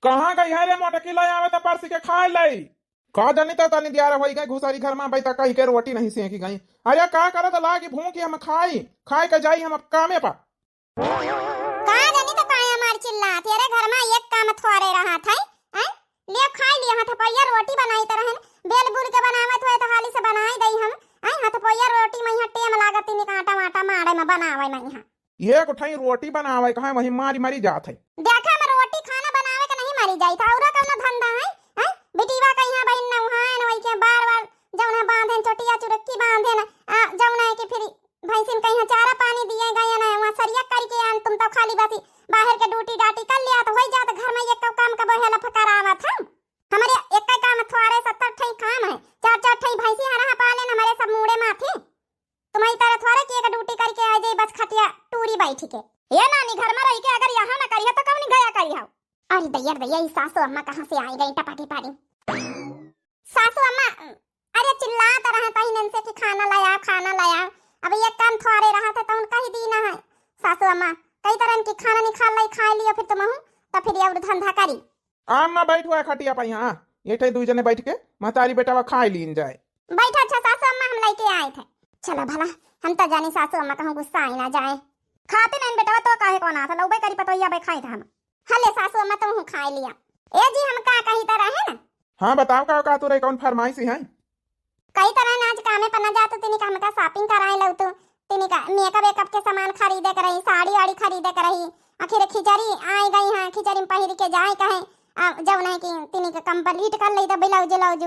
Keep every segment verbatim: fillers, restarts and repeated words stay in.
कहाँ गई है रे मोटकी? लाई आवे त परसी के खाए लाई। का जानी त तनी दियारा होई गई घुसरी घर मा, बैठा कही के रोटी नहीं सेंकी गई। अरे का करत लागी भूखी हम खाई, खाए के जाई हम अब कामे पा। का जानी त काहे हमार चिल्लात है रे, घर मा एक काम थोड़े रहत है, हैं? ले खाई लियो, हथपैया रोटी बनाई त रहन, बेल बुल के बनावत होए त हाली से बनाई दई हम, हैं? हथपैया रोटी मा यहाँ टेम लागत, तीन कांटा वाटा मारे मा बनावे मा यहाँ। ये कुठाई रोटी बनावे कहाँ, वही मारी मारी जात है। देखा, हम रोटी खाना बनावे के नहीं मारी जाई था, औरा कौनो धंधा है, हैं? बिटिवा कहीं बहिन न उहाँ न वही के बार बार जौन है बांधे न चोटिया चुरक्की बांधे न, आ, जौन है कि फिर भैंसिन कहीं चारा पानी दिए गए न, वहाँ सरिया करके आन, तुम तो खाली बस बाहर के ड्यूटी डाटी कर लिया तो होई जात, घर मा एक काम का बोहेला फकरावत हम। हमारे एक काम थोड़े सत्तर ठई काम है, चार चार ठई भैंसी हरा पाले न, हमारे सब मूड़े माथे। तुम्हारी तरह थोड़े कि एक ड्यूटी करके आ जाई, बस खटिया टूरी बैठ के। ये नानी, घर मा रही के अगर यहाँ न करिया तो कौन गया करिया? अरे दैया रे दैया, ई सासू अम्मा कहाँ से आई गई टपाटी पारी? सासू अम्मा, अरे चिल्लात रहे तहिन से कि खाना लाया, खाना लाया। अब ये काम थोड़े रहा था तो उनका ही दीना है। सासू अम्मा, कई तरह की खाना निकाल लाई, खाए लियो फिर तुम, तो फिर ये और धंधा करी। अम्मा बैठ हुआ खटिया पर यहाँ, ये ठे दुई जने बैठ के महतारी बेटावा खाए लीन जाए। बैठा, अच्छा सासू अम्मा, हम लेके आए थे। चलो भला, हम तो जानी सासू अम्मा कहूँ गुस्सा आई ना जाए। खाते नहीं बेटावा, तो काहे कौन आता लौबे करी पतोहिया बे खाए थे हम। हले सासू अम्मा, तुम खाए लिया। ए जी, हम का कही तरह है ना? हाँ बताओ, का का तोरे कौन फरमाइश है? कई तरह ना आज कामे पर ना जातू, तिनी का हमका shopping कराए लऊ तू, तिनी का makeup वेकअप के सामान खरीदे के रही, साड़ी वाड़ी खरीदे के रही, आखिर खिचड़ी आए गई हैं, खिचड़ी में पहिर के जाए कहे, आ, जौन है कि तिनी का complete कर लई तो blouse व्लाउज,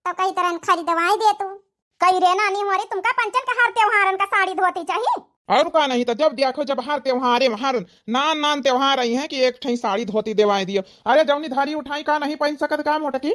तो कई तरह खरीदवाए दे तू। कई रे नानी, हमारी तुमका पंचन का हर त्योहारन का साड़ी धोती चाहिए। और का नहीं तो जब देखो जब हर त्योहारे में हर नान नान त्योहार आई है कि एक ठई साड़ी धोती देवाए दियो। अरे जौनी धारी उठाई का नहीं पहन सकत का मोटकी?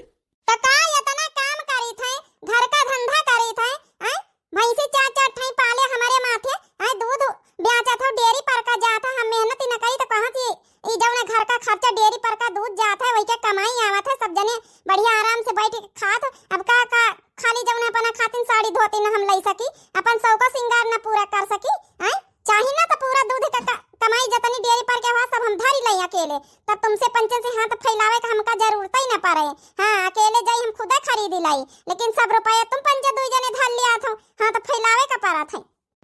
त का इतना काम करी थे, घर का धंधा करी थे, आय? भैंसी चार चार ठई पाले हमारे माथे, आय? दूध बेचा था, डेयरी पर का जाता, हम मेहनत ही न करी तो कहाँ से ई जौन घर का खर्चा, डेयरी पर का दूध जात है, वही के कमाई आवत है, सब जने बढ़िया आराम से बैठ के खात। अब का, का खाली जौन अपना खातिन साड़ी धोती न हम लई सकी, अपन शौको सिंगार न पूरा कर सकी, हैं? चाही ना तो पूरा दूध का क-, कमाई जतनी डेयरी पर के हुआ, सब हम धरी लई अकेले। तब तुमसे पंचन से हाथ फैलावे का हमका जरूरत ही न पड़े। हाँ, अकेले जाई हम खुदे खरीदी लाई, लेकिन सब रुपया तुम पंचे दुई जने धर लिया थो, हाथ फैलावे का पड़त है।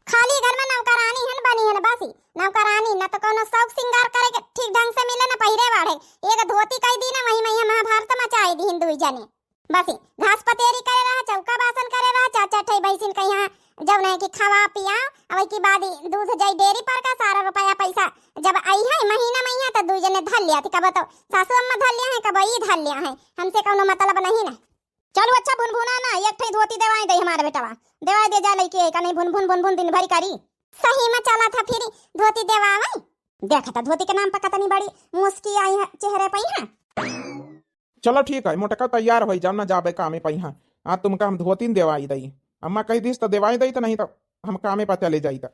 खाली घर में नौकरानी हन बनी हन बसी, नौकरानी, न तो कौनो शौक सिंगार करे के ठीक ढंग से मिले, न पहिरे वाढ़े। एक धोती कई दी ना, वही में ये महाभारत मचाई दी हिन दुई जने। बसी घास पतेरी करे रहा, चौका बासन करे रहा, चार चार ठई भैंसिन के यहाँ जौन है कि खवा पियाओ, अब की बाद ई दूध जाई डेयरी पर का, सारा रुपया पैसा जब आई है महीना महीना तो दुई जने धर लिया थी। कब तो सासू अम्मा धर लिया है, कब ई धर लिया है, हमसे कौनो मतलब नहीं ना। चलू अच्छा भुनभुना ना, एक ठई धोती देवाई दे हमारे बेटवा, देवाई दे जा लइके, का नहीं भुनभुन भुनभुन दिन भरी करी। सही में चला था फिर धोती देवावे। देखा था धोती के नाम पर कतनी बड़ी मुस्की आई है चेहरे पे यहाँ। चलो ठीक है, मोटका तैयार होई जाओ ना, जाबे कामे पे यहाँ। आज तुमका हम धोती न देवाई दई, अम्मा कही दिस तो देवाई दई, तो नहीं तो हम कामे पर चले जाई तो।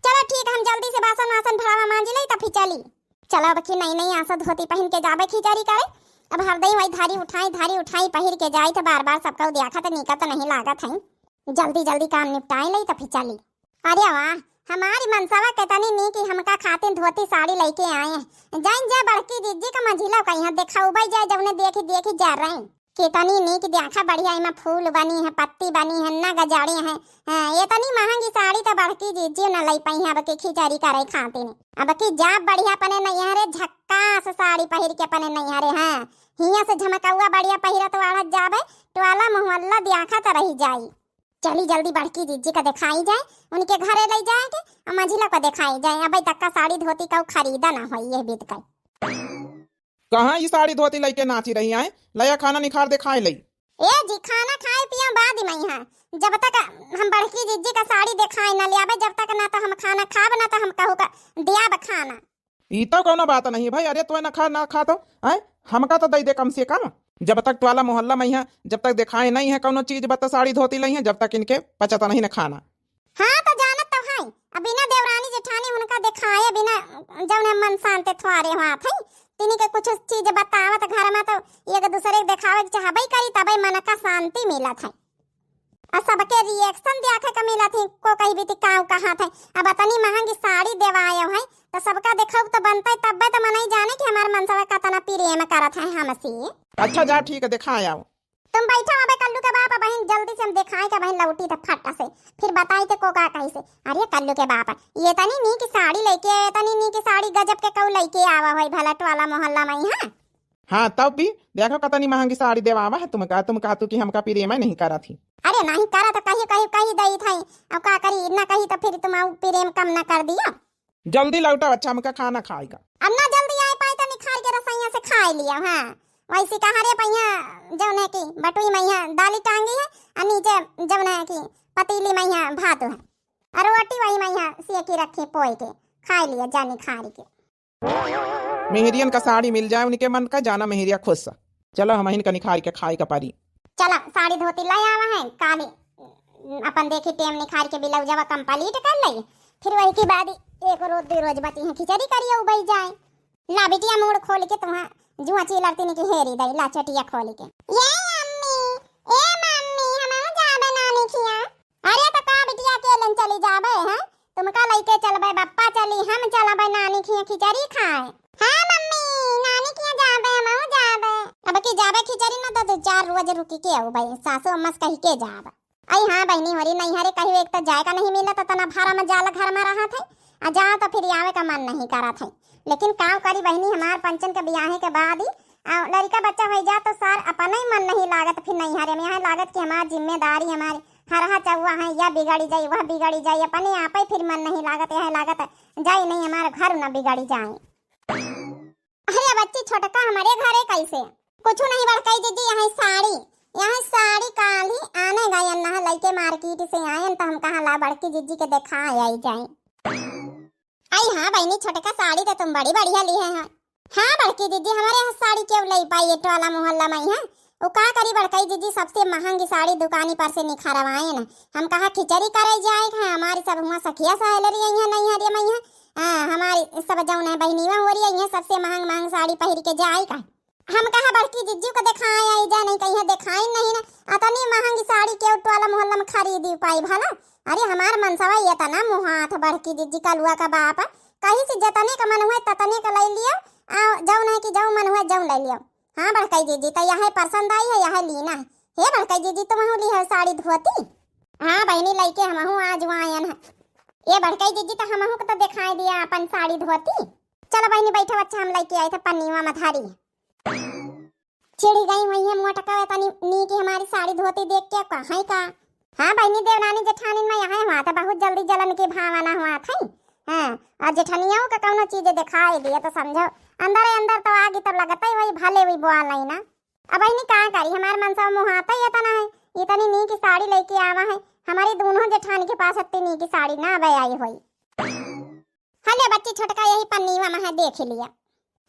चलो ठीक, हम जल्दी से बासन वासन भड़ावा मांजी लई, तब फिर चली। चलो, अब की नई नई आसा धोती पहिन के जाबे खिचड़ी करे। अब हर दई वही धारी उठाई, धारी उठाई पहिर के जाई, तो बार बार सबका देखत नीका तो नहीं लागत है। जल्दी जल्दी काम निपटाई लई, तब फिर चली। अरे वाह, हमारी मनसवा कितनी नीक कि हमका खातिर धोती साड़ी लइके आए हैं। जाइन जा बड़की जिज्जी का मंझिला का यहाँ देखाउबे जाए, जौने देखी देखी जा रहे हैं। कितनी नीक देखा, बढ़िया एमा फूल बनी है, पत्ती बनी है, नग जड़ी है। हाँ, इतनी महंगी साड़ी तो बड़की जिज्जी न लई पाई है अब की खिचड़ी करे खातिर। अब की जाब बढ़िया अपने नैहरे झक्कास साड़ी पहिर के अपने नैहरे, हाँ, हियाँ से झमकौआ बढ़िया पहिरत वाढ़त जाबे, टोला मोहल्ला देखत रही जाई। चली जल्दी बड़की जिज्जी का देखाई जाए, उनके घरे लई जाए के, और मंझिला का देखाई जाए। अबे तक का साड़ी धोती कऊ खरीदा ना होई ये बीत गई। कहाँ ई साड़ी धोती लइके नाची रही आए? लया खाना निखार दे खाए लई। ए जी, खाना खाए पिया बाद में यहाँ, जब तक हम बड़की जिज्जी का साड़ी देखाए ना ले आवे, जब तक ना तो हम खाना खाब, ना तो हम कहू का दियाब खाना। ई तो कौनो बात नहीं भाई, अरे तोय ना खा, ना खा तो, हैं? हमका तो दई दे कम से कम। जब तक टोला मोहल्ला में यहाँ, जब तक देखाए नहीं है कौनो चीज बता साड़ी धोती लई है, जब तक इनके पचता नहीं ना खाना। हाँ, तो जानत तो है, अब बिना देवरानी जेठानी उनका देखाए बिना जौन है मन शांत थोड़े हुआ थे। तिनी के कुछ चीज बतावत घर में तो एक दूसरे के देखावे के चाहबे करी, तबे मन का शांति मिलत है। अउर सबके reaction देखे के मिलत ही, को कही बीती काऊ कहात है। अब अतनी महंगी साड़ी देवायो है, तो सबका देखउ तो बनतइ, तब्बे तो मनई जाने कि हमार मनसवा कतना प्रेम करत है हमसे। अच्छा जा, ठीक है, देखा आओ। तुम बैठो अबे कल्लू के बाप, बहिन जल्दी से हम देखाई के बहिन लौटी तो फट से, फिर बताई ते को का कही से। अरे कल्लू के बाप, ये तनी नीक साड़ी लेके, तनी नीक साड़ी गजब के कऊ लेके आवा होई भला टोला मोहल्ला में यहाँ। हाँ, तब भी देखो कतनी महंगी साड़ी देवावा है तुमका, तुम कहतू कि हमका प्रेम नहीं करत ही। अरे नहीं करत तो कही, कही, कही दई थाई, अब का करी, ना कही तो फिर तुम आऊ प्रेम कम ना कर दियो। जल्दी लौटा बच्चा, हमका खाना खाएगा। अब ना जल्दी आए पाए तो निखार के रसोइया से खाए लियो। हाँ, वैसी कहा रे पहिया जौने की बटुई मैया दाली टांगी है, और नीचे जौने की पतीली मैया भात है, और रोटी वही मैया सेकी रखी पोई के, खाए लियो जा निखार के। मेहरियन का साड़ी मिल जाए उनके मन का, जाना मेहरिया खुश। चलो हमहिन का निखार के खाए का परी। चला साड़ी धोती ले आवा है, काली अपन देखी टेम निखार के ब्लाउजवा complete कर लई, फिर वही के बाद एक रोज दो रोज बची है खिचड़ी करिए उबई जाए। ला बिटिया मुड़ खोल के तुहा जुआ चीलर तीन की हेरी दई, ला चटिया खोल के। ये अम्मी, ए मम्मी, हम जाबे नानी खिया। अरे तो का बिटिया अकेलन चली जाबे हैं? तुमका लइके चलबे, बप्पा चली, हम चलबे नानी खिया खिचड़ी खाए। हाँ मम्मी, नानी खिया जाबे, हमहू जाबे। अब की जाबे खिचड़ी न तो दो चार रोज रुकी के अउबे, सासू अम्मा से कही के जाबे। आई हाँ बहिनी, होरी नैहरे कहियो एक तो जाए का नहीं मिलत, तना भारा में जाल घर में रहत है, आ जाओ तो फिर आवे का मन नहीं करत है। लेकिन काव करी बहिनी, हमार पंचन के बियाहे के बाद ही आ लड़का बच्चा हो जा तो सार अपने ही मन नहीं लागत, फिर नैहरे में यहाँ लागत कि हमार जिम्मेदारी हमारे हरहा चौवा है, या बिगड़ी जाई, वह बिगड़ी जाई, अपने आप ही फिर मन नहीं लागत, यह लागत जाई नहीं हमार घर न बिगड़ी जाए। अरे बच्ची छोटका हमारे घरे कैसे? कुछ नहीं बड़काई दीदी, यहाँ साड़ी, यहाँ साड़ी काल ही आने गए न लइके market से आए तो हम कहा ला बड़की जीजी के देखा आई जाए। आई हाँ बहिनी, छोटका साड़ी तो तुम बड़ी बढ़िया ली है। हाँ बड़की दीदी, हमारे यहाँ साड़ी क्यों लई पाई ये टोला मोहल्ला में है? वो का करी बड़काई दीदी, सबसे महंगी साड़ी दुकानी पर से निखरवाए न। हम कहा खिचड़ी करे जाए है, हमारी सब हुआ सखिया सहेलरी आई है नैहरिया में है। हाँ, हमारी सब जौन है बहिनीवा होरी आई है, सबसे महंग महंग साड़ी पहिर के जाए का। हम कहा बड़की जिज्जू को देखाए आई जा, नहीं कहीं देखाई नहीं ना। अतनी महंगी साड़ी के टोला मोहल्ला में खरीदी पाई भला? अरे हमार मनसवा ये तना मुहात बड़की जिज्जी कलुआ का बाप, कहीं से जतने का मन हुए ततने का ले लियो, आ जौन है कि जौन मन हुए जौन ले लियो। हाँ बड़काई जिज्जी, तो यह पसंद आई है, यह लीना है। हे बड़काई जिज्जी, तुम ली है साड़ी धोती? हाँ बहिनी, लइके हमहू आज आयन है। ये बड़काई जिज्जी, तो हमहू को तो देखाई दिया अपन साड़ी धोती। चलो बहिनी बैठो, अच्छा हम लइके आए थे पन्नीवा मधारी। चिढ़ गई हुई है मोटका, तनी नीक हमारी साड़ी धोती देख के कहाँ का। हाँ बहिनी, देवरानी जेठानी में यहाँ हुआ था, बहुत जल्दी जलन की भावना हुआ था। हाँ, और जेठनिया का कौनो चीज दिखाई दिए तो समझो अंदर अंदर तो आगी तब लगता ही वही भले हुई बोल नहीं ना। अब बहिनी का करी, हमार मनसा मुहाता ही इतना है, इतनी नीक साड़ी लेके आवा है, हमारी दोनों जेठानी के पास इतनी नीक साड़ी ना अब आई हुई। हले बच्ची छोटका यही पन्नीवा में है, देख लिया।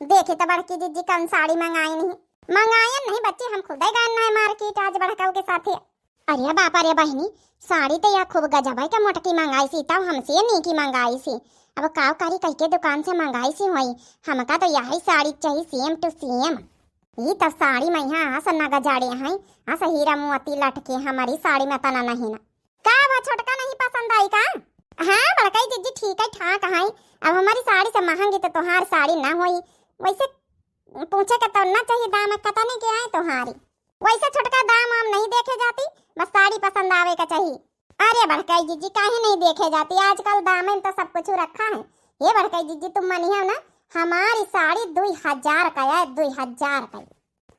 देखे तो बड़की जिज्जी कौन साड़ी मंगाई नहीं। मंगायन नहीं बच्ची, हम खुदे गए ना है market आज बड़काऊ के साथे। अरे बापा रे बहिनी, साड़ी तो यह खूब गजब है के मोटकी मंगाई सी, तब हमसे नीकी मंगाई सी। अब काव करी कह के दुकान से मंगाई सी होई, हमका तो यही साड़ी चाहिए same to same। ई तो साड़ी में यहाँ आस न गजाड़े हैं, आस हीरा मोती लटके, हमारी साड़ी में तना नहीं ना। का बा छोटका, नहीं पसंद आई का? हाँ बड़काई जिज्जी, ठीक है ठाक है। अब हमारी साड़ी से महंगी तो तोहार साड़ी ना होई। वैसे पूछे के तो ना चाहिए दाम कतने के आए तोहारी। वैसे छोटका दाम वाम नहीं देखे जाती, बस साड़ी पसंद आवे का चाहिए। अरे बड़काई जिज्जी काहे नहीं देखे जाती, आजकल दाम में तो सब कुछ रखा है। ये बड़काई जिज्जी तुम मनिया ना, हमारी साड़ी दुई हजार का है, दुई हजार का।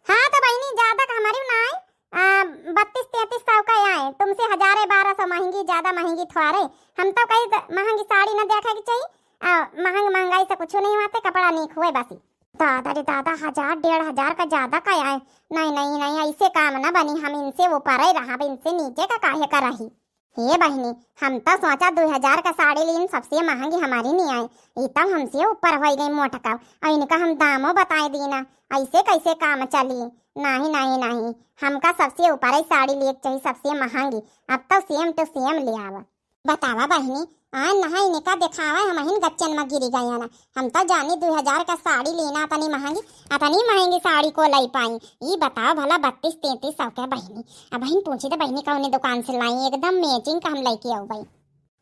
हाँ तो बहिनी ज्यादा का हमारी ना आए, आ, बत्तीस तैंतीस सौ का आए, तुमसे हजारे बारह सौ महंगी, ज्यादा महंगी थोड़े। हम तो कहीं द-, महंगी साड़ी ना देखा के चाहिए, आ, महंग महंगाई से कुछ नहीं होते, कपड़ा नीक हुए बसी। दादा रे दादा, हजार डेढ़ हजार का ज्यादा का आए। नहीं नहीं नहीं, ऐसे काम ना बनी, हम इनसे ऊपर ही रहा, इनसे नीचे का काहे का रही। हे बहिनी, हम तो सोचा दुई हजार का साड़ी लीन, सबसे महंगी हमारी नहीं आई, ई तो हमसे ऊपर हो गई मोटका, और इनका हम दामो बताए दीना, ऐसे कैसे काम चली? नहीं नहीं नहीं, हमका सबसे ऊपर ही साड़ी लिए चाहिए, सबसे महंगी। अब तो same to same ले आवा। बतावा बहिनी, आ, नहाई निका देखावा, हमहिन गच्चन में गिरी गया ना। हम तो जानी दुइ हजार का साड़ी लेना, अतनी महंगी, अतनी महंगी साड़ी को लई पाई। ई बताओ भला, बत्तीस तैंतीस सौ के बहिनी। अब बहिन पूछी तो बहिनी कौने दुकान से लाई, एकदम matching का हम लइके आऊ भाई।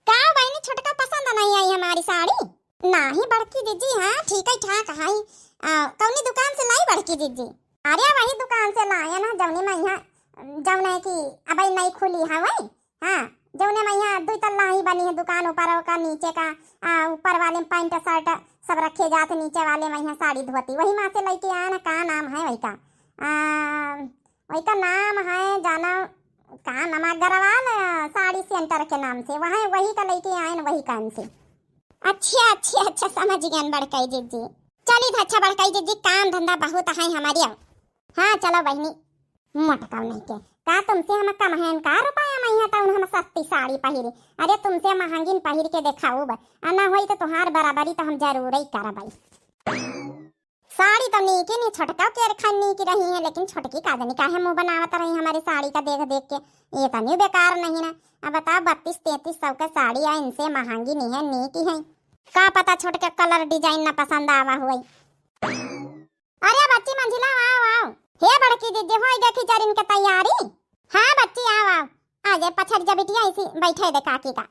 का बहिनी, छोटका पसंद नहीं आई हमारी साड़ी? नाही बड़की जिज्जी, हाँ, ठीक है, ठाक है। आ, कौनी दुकान से लाई बड़की जिज्जी? अरे, वही दुकान से लाए ना, जौने में यहाँ, जौने की अबे नई खुली है वही। हाँ, जौने में यहाँ दुई तल्ला ही बनी है दुकान, ऊपर का, नीचे का, आ, ऊपर वाले में पैंट शर्ट सब रखे जाते, नीचे वाले में यहाँ साड़ी धोती, वही माँ से लइके आए ना। का नाम है वही का? आ, वही का नाम है, जाना, का नाम, अग्रवाल, अ, साड़ी सेंटर के नाम से, वहाँ वही का लइके आए न, वही कान से। अच्छा, अच्छा, अच्छा, समझ गए बड़कई जिज्जी। चली तो अच्छा बड़कई जिज्जी, काम धंधा बहुत है हमारी अब। हाँ, चलो बहिनी। मोटकाऊ नहीं के, का तुमसे हम कम हैं का रुपया में यहाँ तौन हम सस्ती साड़ी पहिरे? अरे, तुमसे महंगी पहिर के देखाऊ बा, आ ना होई तो तुहार बराबरी तो हम जरूर ही करब। साड़ी तो नीक ही नहीं, छोटका केर खान नीक रही है, लेकिन छोटकी का जानी काहे मुंह बनावत रही हमारी साड़ी का देख देख के। ये तो नहीं बेकार नहीं ना। अब बताओ, बत्तीस तैंतीस सौ के साड़ी है, इनसे महंगी नहीं है, नीक ही है। का पता छोटके कलर डिजाइन ना पसंद आवा हुई। अरे बच्ची मंझिला, आओ, आओ। हे बड़की दीदी, होई गई खिचड़िन के तैयारी? हाँ बच्ची, आओ, आओ। आ जाए पछड़ जा बिटिया, इसी बैठे दे काकी का।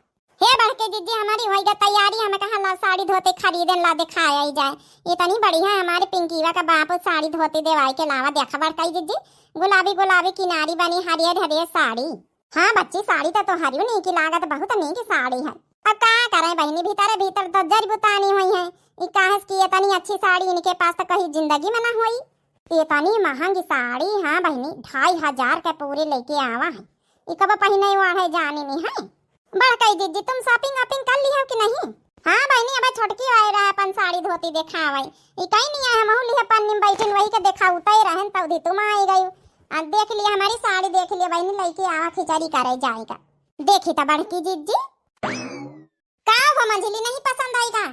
हे बड़की दीदी, हमारी होई गई तैयारी, हमें कहा ला साड़ी धोती खरीदन ला दिखाया ही जाए। इतनी बढ़िया हमारे पिंकीवा का बाप साड़ी धोती देवाई के लावा, देखा बड़कई दीदी, गुलाबी गुलाबी किनारी बनी, हरियर हरियर साड़ी। हाँ बच्ची, साड़ी तो तोहरियो नीकी लागत, बहुत नीक साड़ी है। अब का करे बहिनी, भीतरे भीतर तो जरी बुतानी हुई है। ई काहे से कि इतनी अच्छी साड़ी इनके पास तो कहीं जिंदगी में ना हुई। इतनी महंगी साड़ी, हाँ बहिनी, ढाई हजार के पूरे लेके आवा है। ई कब पहिने वाला है जाने नहीं है। बड़कई दीदी, तुम shopping वॉपिंग कर ली हो कि नहीं? हाँ बहिनी, अब छोटकी आए रहा अपन साड़ी धोती देखावे। ई कहीं नहीं है, हमहू लिहे पन्नी में बैठिन, वही के देखाउते रहन, तब दी तुम आई गई। आ देख लिया हमारी साड़ी, देख लिया बहिनी, लइके आवा खिचड़ी करे जाएगा। देखी तो बड़की जिज्जी। का हो मंझली, नहीं पसंद आई का?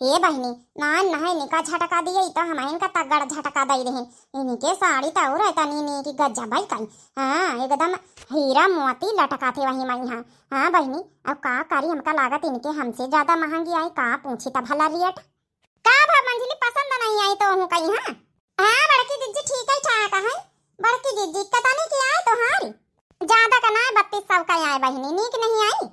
ए बहिनी, ना नहीं निका झटका दिए, ई तो हम इनका तगड़ झटका दई रहे। इनके साड़ी तो और है तनी नीक गजब है कहीं। हाँ, एकदम हीरा मोती लटका थे वही में। हाँ, हाँ बहिनी, अब का करी, हमका लागत इनके हमसे ज्यादा महंगी आई, का पूछी त भला रेट। का भा मंझली, पसंद नहीं आई तो हूँ कहीं? हाँ, हाँ बड़की जिज्जी, ठीक है, ठाक है। बड़की जिज्जी, कतनी की आए तोहारी? ज्यादा का ना, बत्तीस सौ का आए बहिनी, नीक नहीं आई।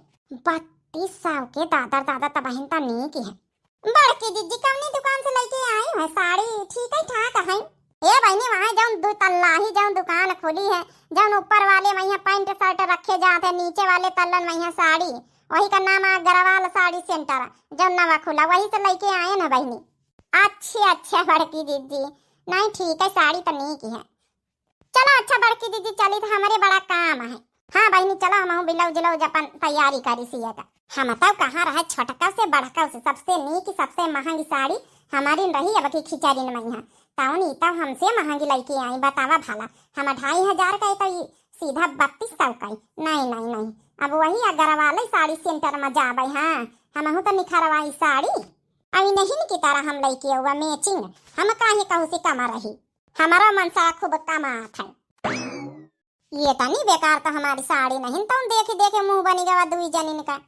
बत्तीस सौ के दादर दादा, तब बहिन त नीक है। बड़की जिज्जी, कौनी दुकान से लेके आई है साड़ी? ठीक है, ठाक है। ए बहिनी, वहाँ जौन दो तल्ला ही जौन दुकान खुली है, जौन ऊपर वाले में यहाँ पैंट शर्ट रखे जात है, नीचे वाले तल्लन में यहाँ साड़ी, वही का नाम अग्रवाल साड़ी सेंटर, जौन नवा खुला, वही से लेके आए ना बहिनी। अच्छा, अच्छा बड़की जिज्जी, नहीं ठीक है, साड़ी तो नीक है। चलो अच्छा बड़की जिज्जी, चली तो हमरे बड़ा काम है। हाँ बहिनी, चलो हमहू ब्लाउज उलाउज अपन तैयारी करी सिए का। हम तब कहाँ रहे, छोटका से बड़का से सबसे नीक, सबसे महंगी साड़ी हमारी रही अब की खिचड़ी में यहाँ। तौन ई तब हमसे महंगी लइके आई, बतावा भला। हम ढाई हजार का है तो ई सीधा बत्तीस सौ का है। नहीं, नहीं, नहीं, अब वही अग्रवाल साड़ी सेंटर में जाबे। हाँ, हमहू तो निखरवाई साड़ी। अभी नहीं की तरह हम लइके हुआ मैचिंग, हम काहे कहू से कमा रही। हमारा मनसा खूब कमात है। ये तनी बेकार तो हमारी साड़ी नहीं, तो देखी देखे मुंह बनी गवा दुई जनिन का।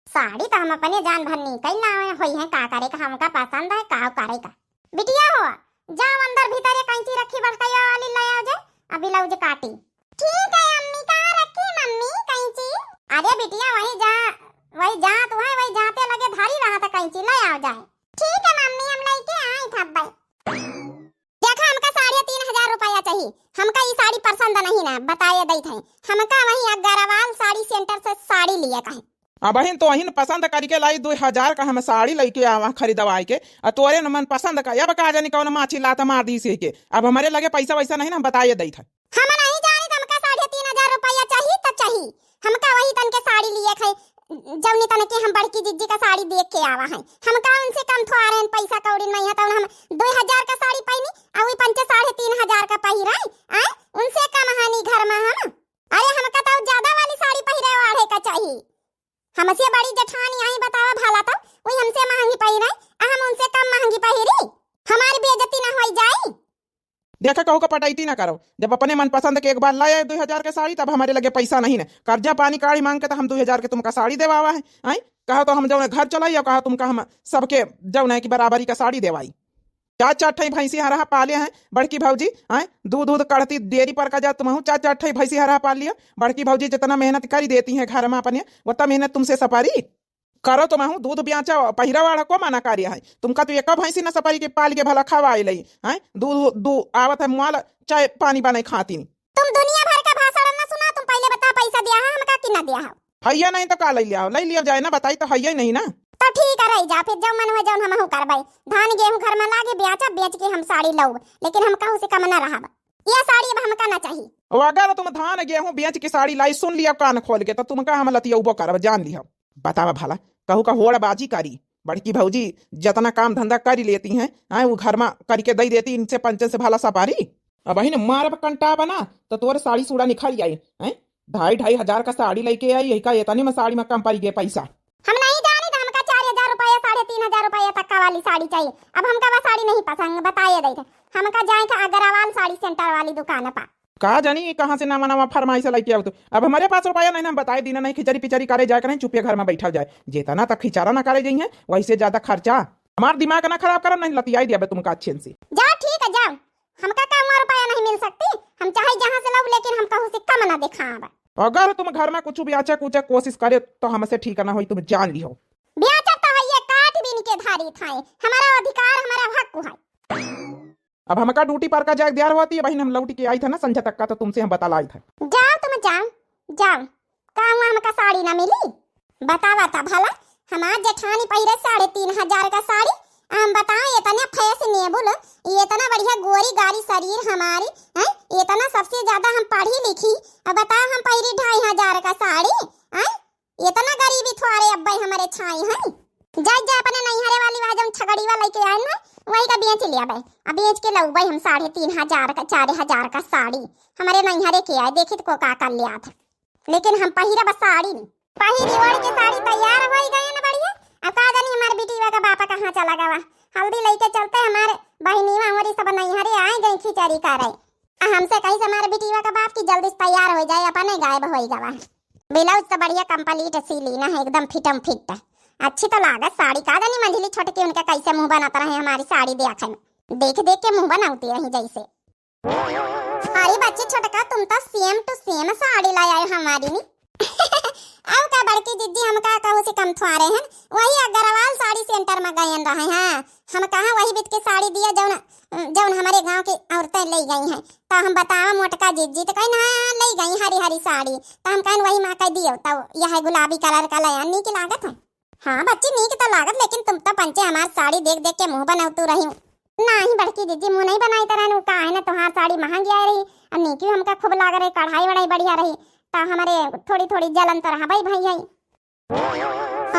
साड़ी तो हम अपने जान भर नीक ही लावे होई है, का करे का हमका पसंद है, का करे का। बिटिया हो, जाओ अंदर भीतर ये कैंची रखी बड़कैया वाली ले आओ जे, अभी ब्लाउज काटी। ठीक है अम्मी, का रखी मम्मी कैंची? अरे बिटिया वही जा, वही जा तू है, वही जाते लगे धरी रहा था कैंची, ले आओ जाए। ठीक है मम्मी, हम लेके आई था भाई। देखा, हमका साढ़े तीन हजार रुपया चाहिए, हमका ई साड़ी पसंद नहीं ना, बताए दई थे, हमका वहीं अग्रवाल साड़ी सेंटर से साड़ी लिए कहे। अब बहिन, तोहिन पसंद करके लाई, दो हजार का हम साड़ी लइके आवा खरीदवाई के, आ तोरे न मन पसंद का, अब का जानी कौन माछी लात मार दी से के। अब हमरे लगे पैसा वैसा नहीं ना, हम बताए दई थे। हम नहीं जानी, हमका साढ़े तीन हजार रुपया चाहिए तो चाहिए, हमका वही तन के साड़ी लिए खाई, जौनी तन के हम बड़की जिज्जी का साड़ी देख के आवा है। हमका उनसे कम थोड़ा रहन पैसा कौड़ी में, यहाँ तौन हम दो हजार का साड़ी पहनी, आ वही पंचे साढ़े तीन हजार का पहिराई, आए उनसे कम हानि घर में हम। अरे हमका तो ज्यादा वाली साड़ी पहिरे वाढ़े का चाहिए। हमसे बड़ी जेठानी आई बतावा भला, तो वही हमसे महंगी पहिरे, आ हम उनसे कम महंगी पहिरी, हमारी बेइज्जती ना होई जाई। देख कहू का पटैती ना करो, जब अपने मनपसंद के एक बार लाए दुइ हजार के साड़ी, तब हमरे लगे पैसा नहीं न। कर्जा पानी काढ़ी मांग के तो हम दुइ हजार के तुमका साड़ी देवावा है, आय? कहो तो हम जौन घर चलाई, और कहो तुमका हम सबके जौन है कि बराबरी का साड़ी देवाई। चार चार ठई भैंसी हरहा पाले हैं बड़की भौजी, आय? दूध दूध कढ़ती डेयरी पर का जा तुमहू चार चार ठई भैंसी हरहा पाल लिया। बड़की भौजी जितना मेहनत करी देती हैं घर में अपने, उतना मेहनत तुमसे सपारी? करो तुमहू, दूध ब्याचा, पहिरा वाढ़ा को मना कार्य है? तुमका तो एक भैंसी न सपारी के पाल के भला खवाए लई, हैं? दूध दू आवत है मुआल, चाय पानी बनाई खाती। तुम दुनिया भर का भाषण न सुना, तुम पहले बता पैसा दिया है हमका कि ना दिया है? हैया नहीं तो का लई लिया हो? लई लिया जाए ना, बताई तो हैया ही नहीं ना। तो ठीक है, रही जा फिर, जौन मन हुए जौन हमहू करबै। धान गेहूं घर में लागे, ब्याचा, बेच के हम साड़ी लौब, लेकिन हम कहू से कम ना रहब। ये साड़ी अब हमका ना चाहिए। ओ, अगर तुम धान गेहूं बेच के साड़ी लाई, सुन लिया कान खोल के, तो तुमका हम लतियौबो करब, जान लिया। बतावा भला, कहू का होड़बाजी करी? बड़की भौजी जितना काम धंधा करी लेती हैं, आय, वो घर में करके दई देती, इनसे पंचन से भला सपारी। अब अहिन मारब कंटा बना, तो तोर साड़ी सूड़ा निखर जाई, हैं? ढाई ढाई हजार का साड़ी लइके आई, यही का एतने में साड़ी में कम पड़ी गए पैसा। हम नहीं जानी तो हमका चार हजार रुपया, साढ़े तीन हजार रुपया तक का वाली साड़ी चाहिए। अब हमका वह साड़ी नहीं पसंद, बताए दे थे। हमका जाए के अग्रवाल साड़ी सेंटर वाली दुकान पा। का जानी ये कहाँ से नवा नवा फरमाइश लइके आओ तो। अब हमारे पास रुपया नहीं ना, हम बताए दीना नहीं, खिचड़ी पिचड़ी करे जाए के नहीं, चुपे घर में बैठा जाए। जितना तक खिचड़ा ना करे जाइए, वैसे ज्यादा खर्चा। हमार दिमाग ना खराब करो, नहीं लतियाई दिया बे तुमका अच्छे से। जा ठीक है, जाओ। हमका का हुआ रुपया नहीं मिल सकती? हम चाहे जहाँ से लाऊ, लेकिन हम कहूँ से कम ना दिखाब। अगर तुम घर में कुछ ब्याचा कुचा कोशिश करे तो हमसे ठीक ना होई, तुम जान लिहो। ब्याचा तो है ये काट बीन के धारी थाए, हमारा अधिकार, हमारा हक है। अब हमका ड्यूटी पर का जाए दियार होती है बहिन, हम लौट के आई था ना संझा तक का, तो तुमसे हम बता लाई था। जाओ तुम जाओ, जाओ। का हुआ, हमका साड़ी ना मिली? बतावा ता भला, हमार जेठानी पहिरे साढ़े तीन हजार का साड़ी, आ हम बताएं, इतना फैशनेबल, ये इतना बढ़िया गोरी गारी शरीर हमारी, हैं? इतना सबसे ज्यादा हम पढ़ी लिखी, अब बताओ हम पहिरी ढाई हजार का साड़ी, हैं? इतना गरीबी थोड़े अब्बे हमारे छाई हैं। जाए जाए अपने नैहरे वाली वह जौन छगड़ी वाला के आए ना, वही का बेच लिया बे, अब बेच के लऊ बे हम साढ़े तीन हजार का, चार हजार का साड़ी हमारे नैहरे के आए, देखित को का कर लिया था। लेकिन हम पहिरब साड़ी नहीं। पहिरी ओढ़ के साड़ी तैयार होई गए न बढ़िया। अब का जानी हमार बिटिया का बापा कहाँ चला गवा। हल्दी लइके चलते हमार बहिनीवा हमारी सब नैहरे आए गई खिचड़ी करे। आ हमसे कही से हमार बिटिया का बाप की जल्दी से तैयार हो जाए, अपने गायब होई गवा। ब्लाउज तो बढ़िया complete सी ली ना है, एकदम फिटम फिट। अच्छी तो लागत साड़ी, का जानी मंझली छोटकी उनका कैसे मुंह बनत रहे हमारी साड़ी देखे में। देख देख के मुंह बनाती रही जैसे। अरे बच्ची छोटका, तुम तो same to same साड़ी लाई आए हमारी नी। अब का बड़की जिज्जी, हम का कहू से कम थ्वारे हन, वही अग्रवाल साड़ी सेंटर में गयन रहे हैं। हम कहा वही बित के साड़ी दिया जौन, जौन हमारे गांव की औरतें ले गई हैं। तो हम बतावा मोटका जिज्जी, तो कहीं ना ले गई हरी हरी साड़ी, तो हम कहन वही माँ कह दियो, तो यह गुलाबी colour का लया नीक लागत है। हाँ बच्ची, नीक तो लागत, लेकिन तुम तो पंचे हमार साड़ी देख देख के मुंह बनौतू रही। नाही बड़की जिज्जी, मुंह नहीं बनाई तरह नु, का है ना, तोहार साड़ी महंगी आई रही, अब नीकी हमका खूब लाग रही, कढ़ाई वढ़ाई बढ़िया रही, तो हमारे थोड़ी थोड़ी जलन तो रहा भाई भाई है।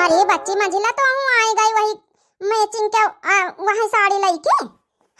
अरे बच्ची मंझिला, तो हूँ आई गई वही matching के, आ, वही साड़ी लइके।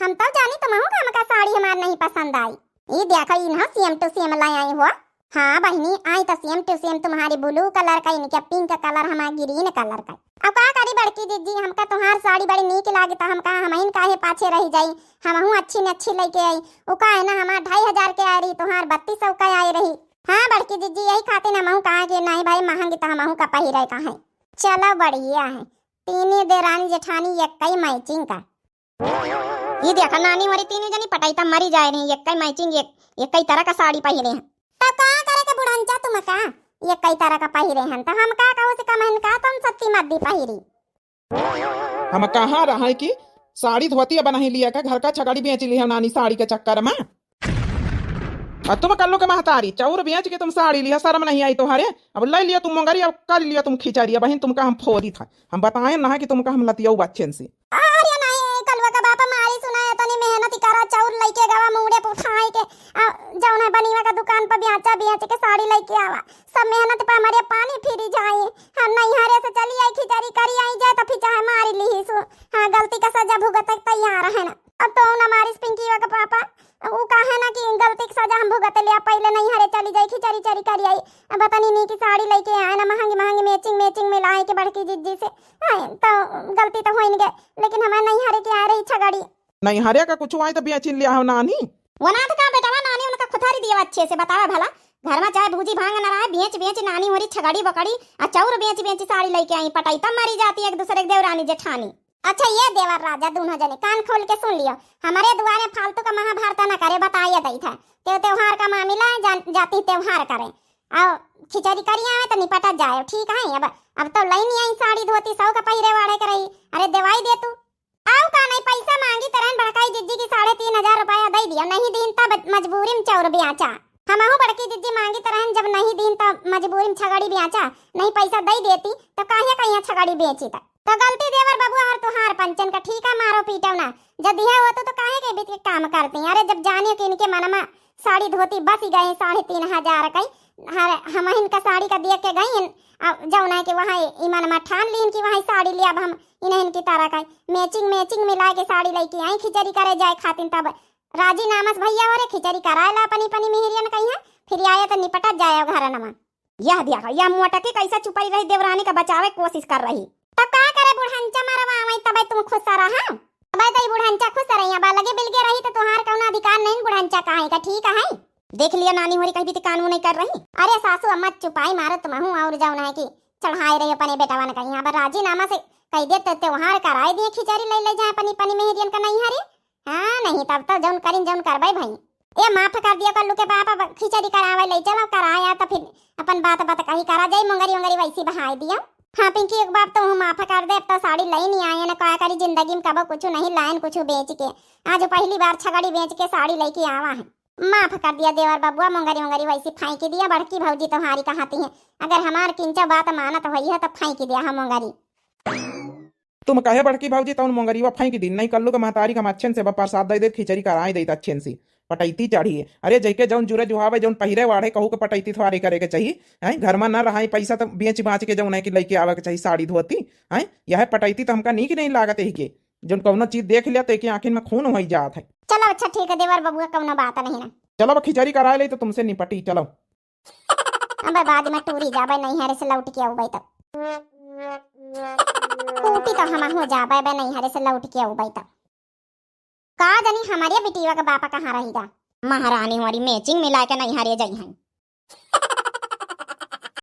हम तो जानी तुम का हमका साड़ी हमार नहीं पसंद आई। ई देखो, इन्हा same to same लाई आई हो। हाँ बहिनी, आई तो same to same तुम्हारी blue colour का, इनके pink colour, हमार green colour का। अब का करी बड़की जिज्जी, हमका तोहार साड़ी बड़ी नीक लागी, तो हम कहा हमहिन काहे पाछे रही जाई, हमहू अच्छी न अच्छी लइके आई। उ का है ना, हमार ढाई हजार के आई रही, तोहार बत्तीस सौ का आई रही। हाँ बड़की जिज्जी, यही खातिर हमहू कहा कि नहीं भाई, महंगी तो हमहू का पहिरे का है। चलो बढ़िया है, तीनी देरानी जेठानी एक्कई matching का। ई देखा नानी, मोरी तीनों जनी पटाई त मरी जाए रही, एक्कई matching, एक, एक्कई तरह का साड़ी पहिरे हैं। तब का करे के बुढ़नचा तुम का? एक्कई तरह का पहिरे हैं, तो हम का कहू से कमहन का तुम सत्ती मद्दी पहिरी? हम कहाँ रहे कि साड़ी धोती अब नहीं लिया का, घर का छगड़ी बेच लिया नानी साड़ी के चक्कर में। आ तुम कल्लू के महतारी, चाउर बेच के तुम साड़ी लिया, शर्म नहीं आई तुम्हारे? अब ले लिया तुम मोंगरी, अब कर लिया तुम खिचड़ी, अब बहिन तुमका हम फोरी था, हम बताए ना कि तुमका हम लतियऊ बच्चन से। अरे नहीं, कलुआ का बापा मारी सुना है, तनी मेहनत करा, चाउर लइके गवा, मुंगड़े पे उठाए के, आ, जौन है बनीवा का दुकान पर बेचा, बेच के साड़ी लइके आवा। सब मेहनत पर हमारे पानी फिरी जाए। हम नैहरे से चली आई, खिचड़ी करी आई जाए, तो फिर चाहे मारी ली सु। हाँ, गलती का सजा भुगत तैयार है ना। अब तो ना मारिस पिंकीवा का पापा, उ कहे ना कि गलती का सजा हम भुगत लिया, पहले नैहरे चली जाई, खिचड़ी चरी करी आई। अब बतानी नी की साड़ी लइके आए ना, महंगी महंगी matching matching में लाए के बड़की जिज्जी से। हाँ, तो गलती तो होइन गए, लेकिन हमारे नैहरे के आ रही छगड़ी। नैहरे का कुछ आई तो बेचिन लिया हो नानी। वनाथ का बेटवा नानी उनका खुथारी दियो अच्छे से, बतावा भला। घर मा चाहे भूजी भांग न रहे, बेच बेच नानी होरी छगड़ी बकड़ी आ चाउर बेच बेच साड़ी लइके आई, पटई तब मरी जाती एक दूसरे के देवरानी जेठानी। अच्छा ये देवर राजा, दूनो जने कान खोल के सुन लियो, हमरे दुआरे फालतू का महाभारत न करे, बताइए दई था। ते त्योहार का मामला है, जान, जाती त्योहार करे। आओ खिचड़ी करी आवे तो निपटा जाए, ठीक है? अब, अब तो लई नहीं आई साड़ी धोती, सौ का पहिरे वाड़े के रही। अरे देवाई दे तू। आओ का नहीं, पैसा मांगी तरहन बड़काई जिज्जी की साढ़े तीन हजार रुपया दे दिया, नहीं दीन तब मजबूरी में चाउर बेचा। हमहू बड़की जिज्जी मांगी तरहन जब नहीं दीन तब मजबूरी में छगड़ी बेचा, नहीं पैसा दे देती तो काहे कहिया छगड़ी बेची त। तो गलती देवर बबुआ हर तुहार पंचन का, ठीक है, मारो पीटो ना। जब दिया होतो तो काहे के बीत के काम करती? अरे जब जाने कि इनके मन में साड़ी धोती बस गए साढ़े तीन हजार कई, हर हम इनका साड़ी का देख के गई, जौन है कि वहाँ ई मन में ठान लीन कि वहाँ साड़ी लिया, अब हम इन्हें इनकी तरह का मैचिंग मैचिंग मिला के साड़ी लेके आई खिचड़ी करे जाए खातिन। तब राजी नामस भैया हो रे, खिचड़ी कराए ला अपनी अपनी मिहरियन कही है, फिर आया तो निपटा जाए घर नमा। यह देखा, यह मोटकी कैसे चुपाई रही, देवरानी का बचावे के कोशिश कर रही। तब का करे, बुढ़ंचा मरवा आवई, तबे तुम खुश रहा। अबे तो ई बुढ़ंचा खुश रही, अब अलगे बिलगे रही तो तुहार कौनो अधिकार नहीं, बुढ़ंचा कहे का, ठीक है? देख लिया नानी होरी, कहीं भी कानून नहीं कर रही। अरे सासू अम्मा चुपाई मारो तुम हूँ, और जौन है कि चढ़ाए रही अपने बेटवन कहीं, अब राजीनामा से कह दे तो त्योहार कराए दिए, खिचड़ी ले ले जाए अपनी अपनी मेहरियन का नहीं हरे। हाँ, नहीं तब तो जौन करिन जौन करबे भाई। ए माफ कर दिया कल्लू के बाप, अब खिचड़ी करावे ले चलो, कराया तो फिर अपन बात बात कही करा जाई, मुंगरी उंगरी वैसी बहाई दिया। हाँ पिंकी, एक बार तो हूँ माफ कर दे, अब तो साड़ी लई नहीं आए न, का करी जिंदगी में कबो कुछ नहीं लायन कुछ बेच के, आज पहली बार छगड़ी बेच के साड़ी लेके आवा है। माफ कर दिया देवर बबुआ, मुंगरी उंगरी वैसी फेंक दिया, बड़की भौजी तुम्हारी कहाती है, अगर हमार किंचा बात मानत होई है तो फेंक दिया हम मुंगरी। तुम कहे बड़की भौजी तौन मोंगरीवा फेंक दी, नहीं कल्लू के महतारी का मच्छन से बा प्रसाद दे दे, खिचड़ी कराई दे अच्छन से। पटैती चढ़ी है। अरे जैके जौन जुरे जुहावे, जौन पहिरे वाढ़े, कहू के पटैती थोड़ी करे के चाहिए, हैं? घर में न रहाई, पैसा तो बेच बाच के जौन है कि लेके आवे के चाहिए, साड़ी धोती, हैं? यह पटैती तो हमका नीक नहीं लागत है के, जौन कौनो चीज देख लिया तो एके आँखिन में खून होई जात है। चलो अच्छा ठीक है देवर बबुआ, कौनो बात नहीं ना। चलो अब खिचड़ी कराए ले तो तुमसे निपटी, चलो। अबे बाद में टूरी जाबे नैहरे से लौट के अउबे तब। कूटी तो हम हो जाबे बे नैहरे से लौट के अउबे तब। का जानी हमारे बिटिया के बापा कहाँ रहिगा। महारानी हमारी मैचिंग मिला के नैहरे जाई हैं।